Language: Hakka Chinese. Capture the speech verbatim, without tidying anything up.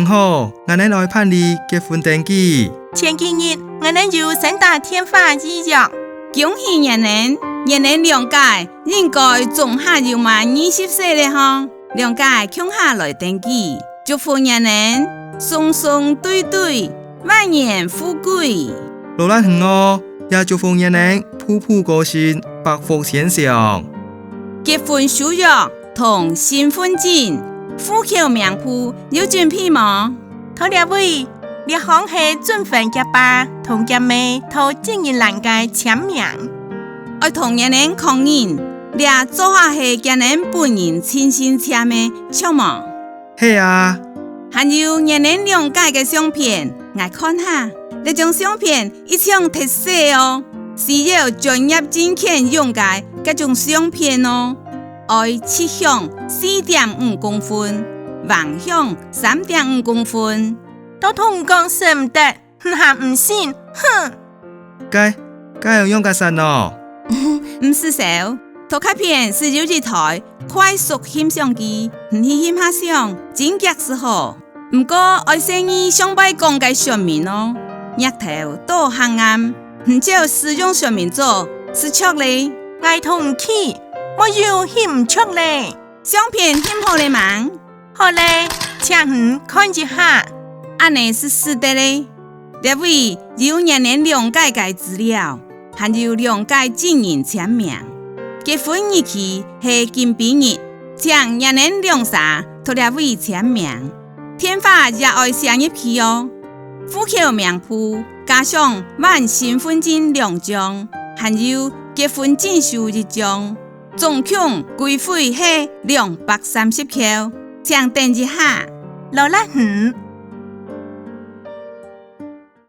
好，𠊎等來辦理結婚登記。前幾日，𠊎等有先打電話預約。恭喜你等，你等兩家應該總下有滿二十歲了吼。兩家共下來登記，祝福你等，雙雙對對，萬年富貴。勞力你哦，也祝福你等步步高升，百福千祥。結婚書約同身份證、戶口名簿有準備無？在這位，這項係準婚厥爸同厥姆在證人欄个簽名。愛同你等確認，這做下係你等本人親身簽个，著無？係啊。還有你等兩家个相片，𠊎看下，這張相片異像忒細哦，需要專業證件用个該種相片哦。愛直向四點五公分，橫向三點五公分。都同你講使毋得，你還毋信，哼！該，該愛仰結煞呢？毋使愁，在該片係有一台快速翕相機，你去翕下相，真遽就好。毋過愛細義上擺講个說明哦，額頭到下頷，你照使用說明做，就著咧。𠊎同你去，無有翕毋著咧。相片翕好咧吂？好咧，請你看一下。恁呢就使得咧。這位有你等兩家个資料，還有兩家證人簽名。結婚日期係今晡日，請你等兩儕在這位簽名。電話也愛寫入去哦。戶口名簿加上換身份證兩張，還有結婚證書一張，總共規費係兩百三十箍，請等一下。勞力你，